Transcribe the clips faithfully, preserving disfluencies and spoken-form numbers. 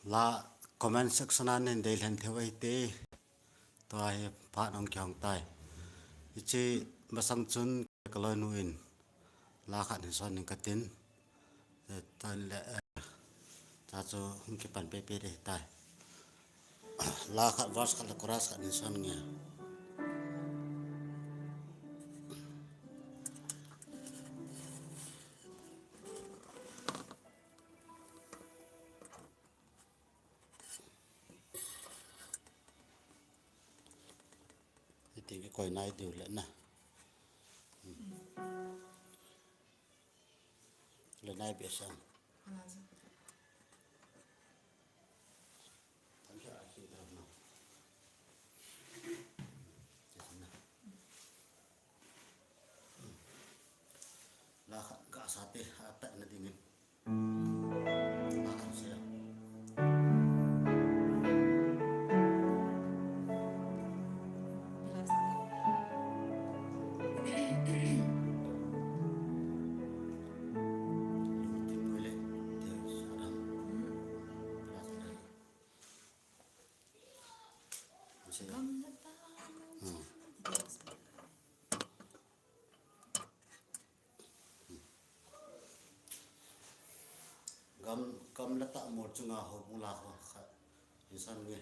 La comment section a nei deilhen thei u hite. Tua hi phat hung kihong tai. Hiche masang chun kaloinu in la khat hin son ning katin. Eh, tan le, eh, ta chu hung kipan pepe ding tai. La khat, verse khat le chorus khat hin son nge. Hiti kikoi nai diu le na. Le nai be sang. La khat ga sa te, a ta na ding in. La khat se. Gam, gam le tahmol chunga houbung la ho khat hin son nge.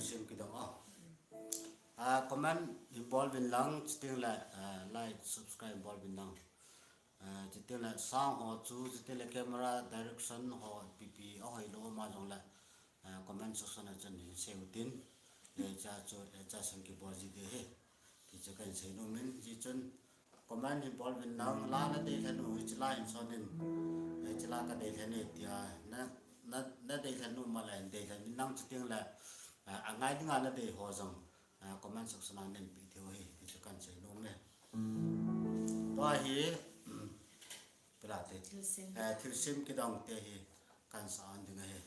Thilsem kidong a. Ah, comment hin bol uvin lang, chuteng le, ah, like, subscribe bol uvin lang. Ah, chuteng le sound ho chu, chuteng le camera direction ho, ipi ipi ahoi lou ma jong le, ah, comment section a chun hin sei utin. Hiche chu, hiche sang kibol ji ding ahi. Ti chu kahin sei nom in, hijeh chun comment hin bol uvin lang, la na deilhen u, hiche la hin son in, hiche la ka deilhen e tia, na, na, na deilhen nom ma le hin deilhen uvin lang, chuteng le, ah, angai dinga na dei ho jong, ah, comment section a nei peh diu ahi, ti chu kahin sei nom e. Tua hi, pela te, thilsem, eh, thilsem kidong te hi kahin sa an ding ahi.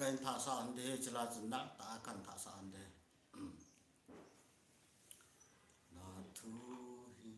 Kan thahsah hon ding, chule chun nal tah a kan thahsah hon ding. Na thu hi.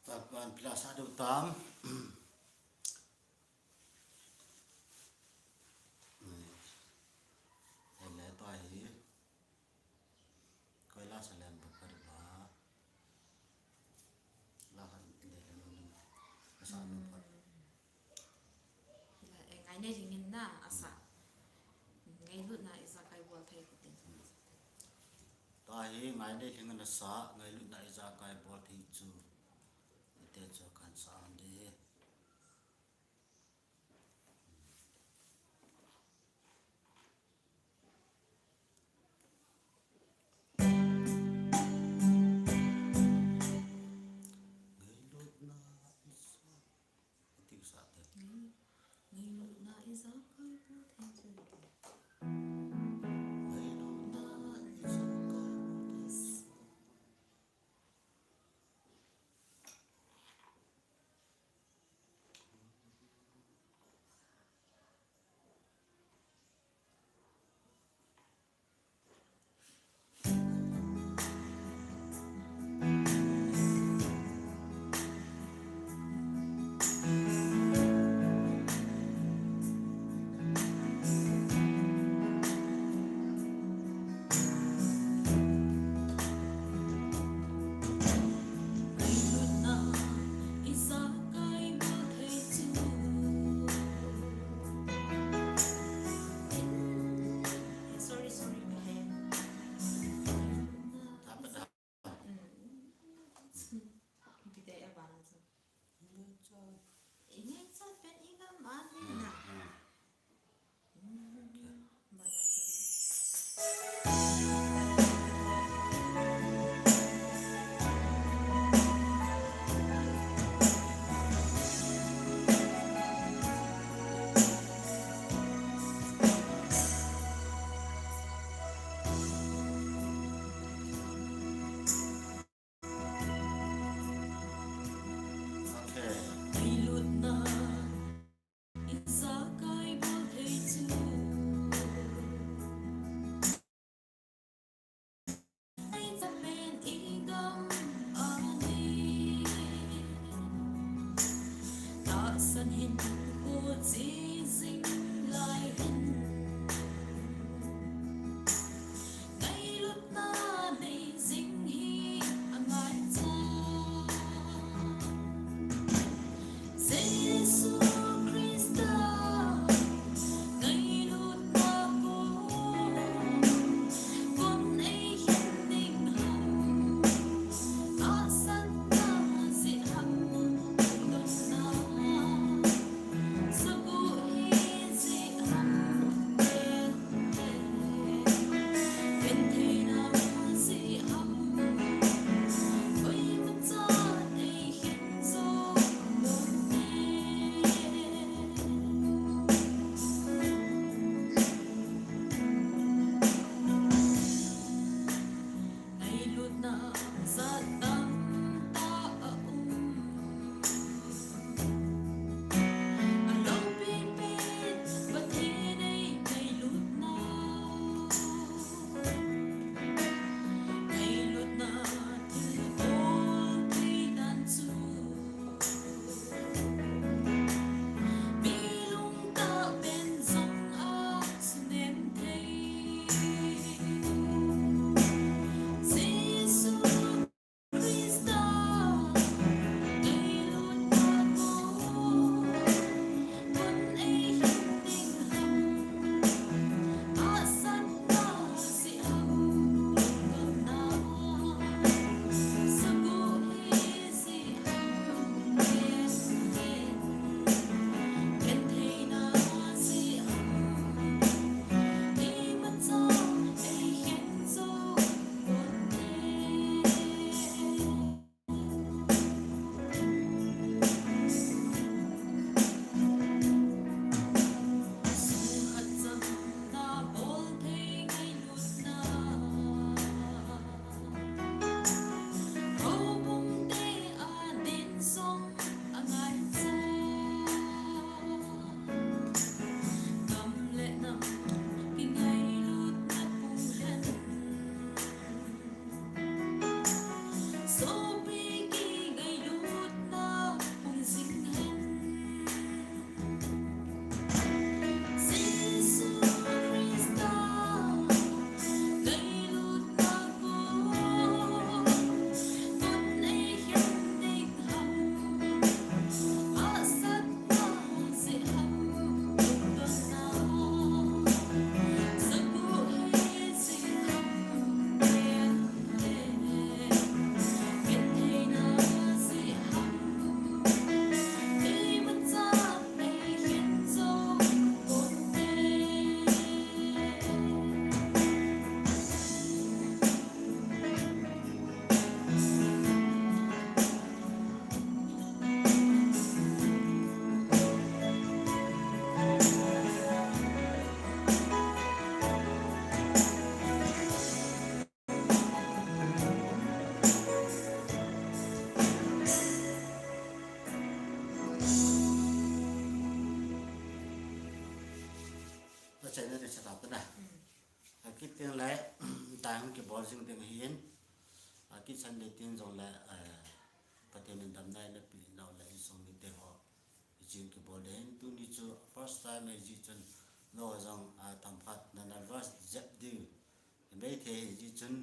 Tapan pila sa deu tam. Ele to ahi. Koi la sa lem ba kar ba. La han de lem. Asa nu pa. Ngailutna ijat kai bol thei kiti. Tahi ngailutna asa, ngailutna ijat kai bol thei chu. Ite chu kan sa ande. Ingai chat pen igam an ni na. Achaina ni sa ta na. Akit teng le, tai hung kibol jing teng hin. Akit Sunday teng jong le, eh, Pathen in damna eina pe nau le insung mite ho. Ichin kibol ding hin tuni chu first time ahi jeh chun lo jong, ah, tam khat na nervous jep diu. Mei thei ahi jeh chun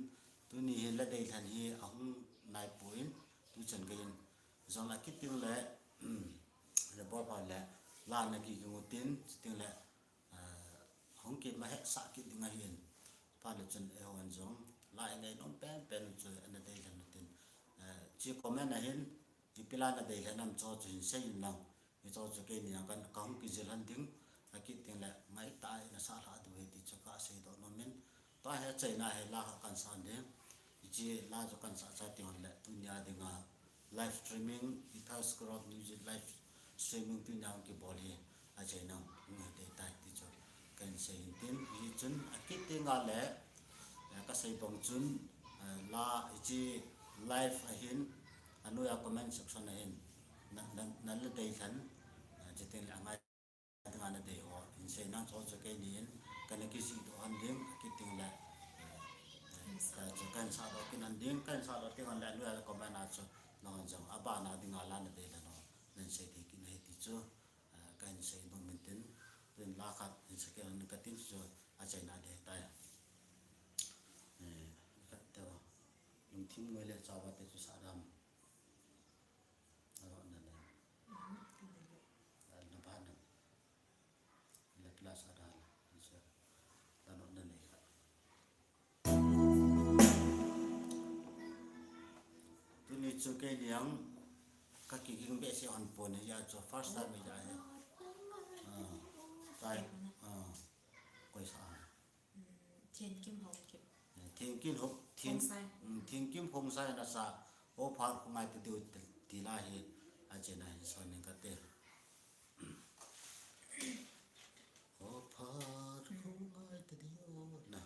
tuni hi la dei lhan hi ahung nai poi, tuchan gei in jong la kit teng le, le bol pha le la na ki ki ngu tin, chuteng le, ah, hung kit ma hetsah kit ding ahin. Pha le chun eihon jong la i ngainom penpen u chu ana dei lhan u tin, ah, chi comment ahin, ipi la nadei lheh nam chu chu hin seiyin lang. Hichu chu keini a kan, kahung kijil lhon ding, akit teng le ngaitah a nasah lhah diu ahi ti chu kasei doh nom in. Tua hi achaina hi la khat kan sah ding. Hiche la chu kan sah chai teng le tunia dinga live streaming, Guitar Scrub Music live streaming tunia hung kibol hi achaina hung hi ding tai ti chu kan seiyin tin, hichun akit teng le, eh, kasei bang chun, eh, la hiche live ahin, anoiya comment section ahin, na, na, nala dei lhon, eh, chuteng le angai dinga nadei ho hin seiyin lang, chu chu keini in kana kijih doh lhon ding, akit teng le, eh, eh, ka chu kan sah doh kit lhon ding, kan sah doh teng le anoiya comment a chu nahon jong abana dinga la nadei lhon ho nahin sei thei kit ahi ti chu, eh, kahin sei nom in tin, tuin la khat hin sah kit lhon katin chu achaina ding tai. Eh, khat te, lungthim ngoi le chauva te chu sah dam. Alo na le. Na ba na. Le plus ada la. Isa. Alo na le khat. Tuni chu keini a kakiging behseh hon pon, hijeh chun first time hijeh hin. Ah, tai. Ah, koi sa. Thiankim Haokip. Thiankim Hao, Thian, Khongsai. Mm, Thiankim Khongsai in asah, O Phat Khongai ta diu ti la hi, achaina hin son ning kate. O Phat Khongai ta diu na.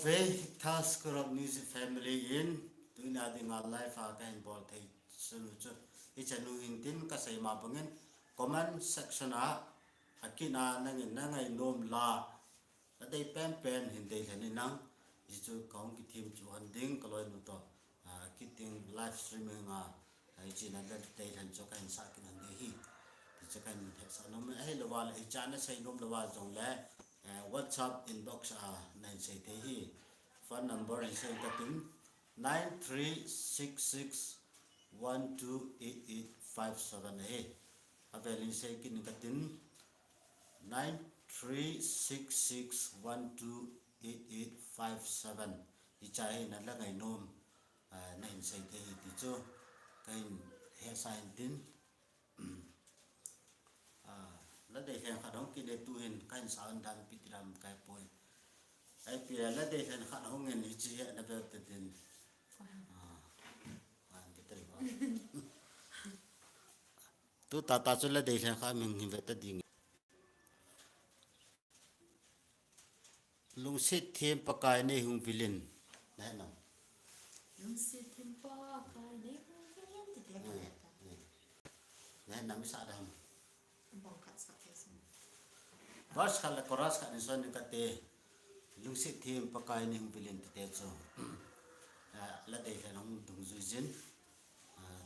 Ve, Thas Kurap Music Family in, tunia dinga live a kahin bol thei sunu chu, hiche nu hin tin kasei ma bangin, comment section a, akit a nangin nangainom la, nadei penpen hin deilhen in lang, hichu kahung kithim chu hon ding kaloinu toh, ah, kit ding live streaming a, ah, hiche nadei lhen chu kahin sah kit hon ding ahi. Hichu kahin hetsah nom, ahilouva le, hiche nasei nom louva jongle, eh, WhatsApp inbox a nahin sei thei ahi. Phone number hin sei katin, nine three six six one two eight eight five seven ahi. Avel in sei kit katin, nine three six six one two eight eight five seven. Hiche hi nala ngainom, ah, nahin sei thei ahi ti chu kahin hetsah in tin. Ah, la deilhen khat hung kit e, tuhin kahin sah hon dan ipi ti ham kahepoi. Ipi la deilhen khat hung in hiche hi navel ta din. Ah, ah, ipi ti ham. Tu tata chu la deilhen khat min hin ve ta ding. Lungset them Pakai nei hung vil in. Nahe nam? Lungset them Pakai nei hung vil in, ti te. Hmm, hmm. Nahe nam, isah dam? Bang khat sah thei sin. Verse khat le chorus khat hin son in kate. Lungset them Pakai nei hung vil in, ti te chu. Ah, la deilhen hung dungjui jin. Ah,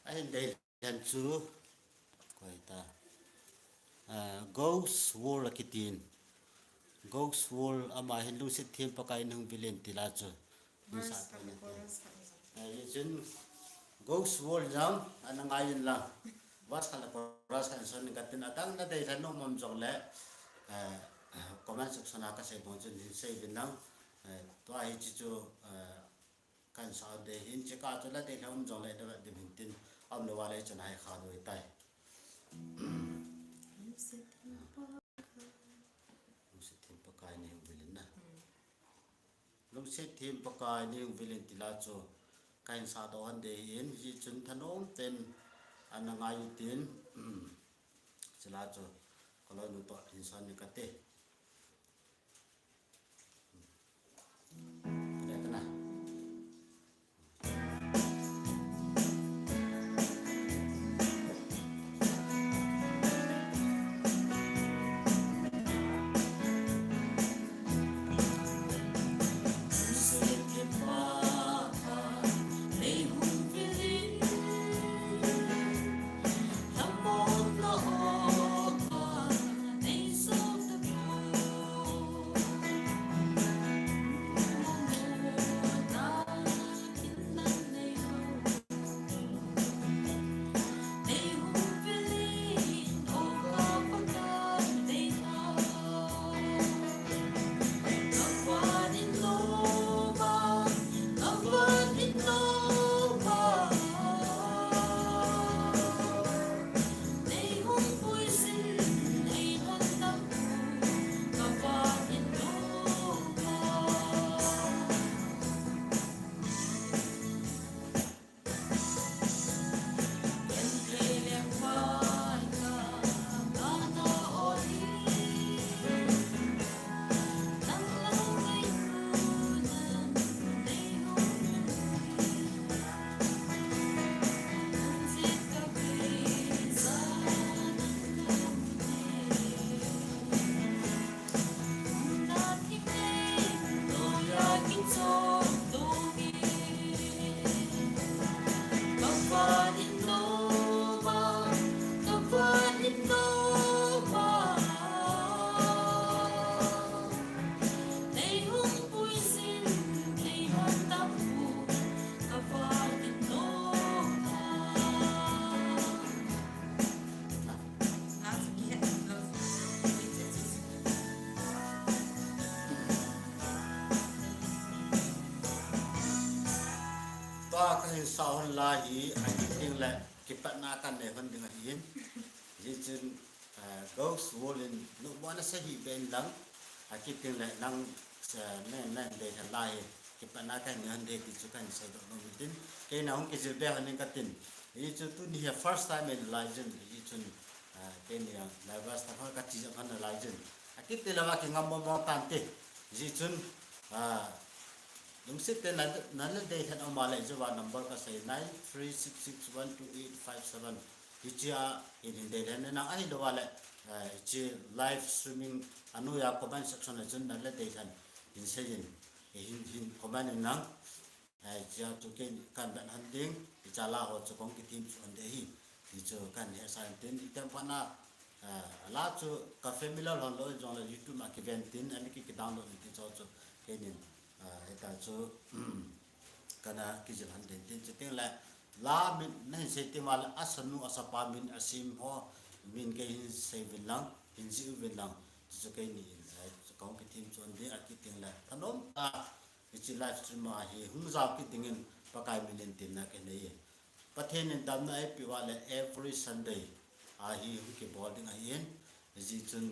ahin dei Lhen chu, koi ta. Ah, Ghost World akitin. Ghost World ama hin lungset them Pakai nei hung vil in ti la chu. Verse khat le chorus khat hin. Ah, hichun Ghost World jong ana ngai in lang. Verse khat le chorus khat hin son in katin, adang nadei lhen nom um jongle, eh, comment section a kasei bang chun hin sei uvin lang. Eh, tua hiche chu, eh, Kahin sah ding ahin, chekah chu la deilhen um jongle, da dim hin tin, aum louva le chan hai kha doi tai. Lungset them Pakai nei hung vil in na. Hmm. Lungset them Pakai nei hung vil in ti la chu, kahin sah doh hon ding ahin, hichun thanom ten ana ngai utin, hmm, chule chu, kaloinu toh hin son in kate. Tua kahin sah hon lai hi, akit teng le kipatna kanei hon ding ahin. Hichun, eh, Ghost World in, numo na sa hi ben lang, akit teng le nang, eh, nang, nang dei than lai hi, kipatna kanei hon ding ti chu kahin seidoh nom in tin, kei na hung kijil be hon in katin. Hichu tuni hi first time in lai jun, hichun, eh, kei ni a nervous ta kha kati jong hon lai jun. Akit teng le ma kingam mong mong tante. Hichun, Ah, lungset tah in na, na le dei lhen um a le, hiche a number kasei, nine three six six one two eight five seven. Hiche a hin, hin dei lhen in lang, ahilou a le, eh, hiche live streaming a noiya comment section a chun na le dei lhen hin sei in, hin, hin comment in lang. Eh, hiche a chu kei kan vet lhon ding, hiche a la ho chu kahung kithem chu hon ding ahi, ti chu kahin hetsah in tin, item phat na, eh, la chu ka familiar lhon lou jong le YouTube a kiven tin, ana ki, ki download in ti chu chu keinin, eh, hitia chu, um, kana kijil lhon ding tin, chuteng le la min nahin sei teng uva le, asanu asapa min, asem ho min kei hin sei uvin lang, hin jih uvin lang, ti chu keinin, eh, kahung kithem chu hon ding, akit teng le thanom tah a hiche live stream a hi hung jao kit dingin Pakai min in temna kanei e. Pathen in damna eipeh uva le every Sunday a hi hung kibol ding ahin, hijeh chun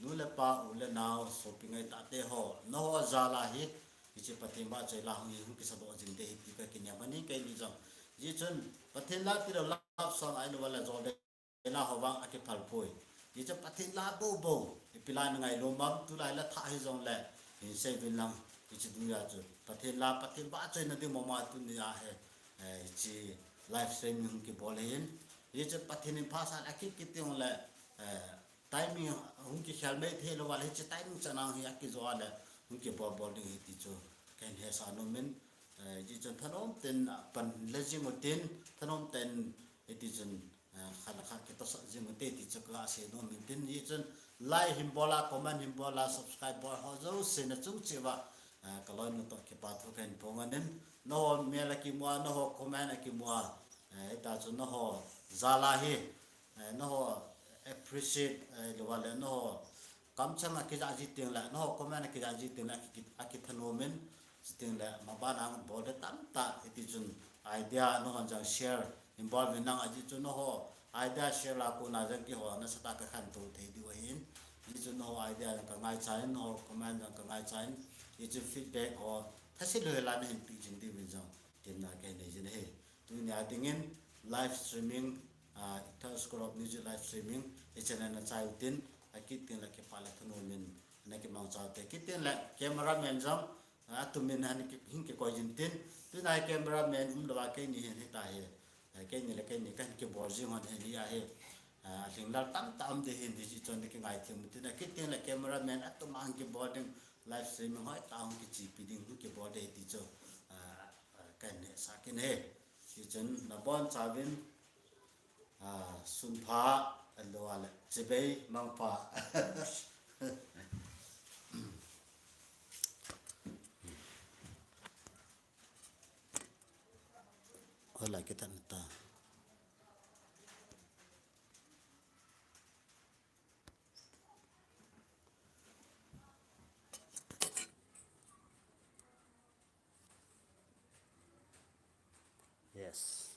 nu le pa, u le nao, sopi ngai tah te ho, nangho jal a hi hiche Pathen vahchoi la hung hi hung kisadoh jing ding ahi ti kakinem ahi, keini jong. Hijeh chun Pathen la tilou, love song ahilou a le jol dei la ho vang akiphal poi. Hiche Pathen la bou bou, ipi la na ngailu ham, tulai la thah hijong le, hin sei uvin lang, hiche duiya chu Pathen la, Pathen vahchoina ding mama tunia hi, eh, hiche live streaming hung kibol ahin. Hiche Pathen in phasah le akit kit teng le, eh, timing hung kikhel mei thei lou a le, hiche timing chan a hi akijoh a le hung kibol bol ding ahi ti chu kahin hetsah nom in, eh, hijeh chun thanom tah in pan le jing utin, thanom tah in hiti chun, eh, khat le khat kitohsah jing ute ti chu kasei nom in tin, hijeh chun like hin bol a, comment hin bol a, subscribe bol ho jouse na chung cheh uva, eh, kaloinu toh kipa thu kahin phong in, nangho mail akimu a, nangho comment akimu a, eh, hitia chu nangho jal a hi, eh, nangho appreciate, eh, lou a le nangho kamcheng akijah ji teng le, nangho comment akijah ji teng le, aki, akithanom in, chuteng le maban a hung bol ding tamtah, hiti chun idea nangho jong share hin bol uvin lang, ajeh chu nangho idea share a kona jong keiho nasatah a kakhantou thei diu ahin, hijeh chun nangho idea jong kangaicha in, nangho comment jong kangaicha in, hiche feedback ho thase lou hel a nahin peh jing diuvin jong temna kahin nei jin ahi. Tunia dingin live streaming, ah, Ethel School of Music live streaming, hiche a na chai utin, akit teng le kipa le thanom in na kimangcha ute. Kit teng le cameraman jong, ah, atum in hin ki, hin kikoi jin tin. Tunia cameraman umlou a keini hin hita hi. Ah, keini le keini kahin kibol jing hon hi ahi. Ah, lhinglel tamtah um ding ahin, hijeh chun na kingaithem utin. Akit teng le cameraman atum a hin kibol ding, live streaming hoitah a hung kichepi ding, hung kibol ding ahi ti chu, ah, ah, kahin hetsah kit e. Hichun nabonchauvin, ah, sunpha, ahilou a le chibai mangpha. Hoilai kitah ta. Yes.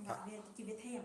Ga ve, ki ve thei em?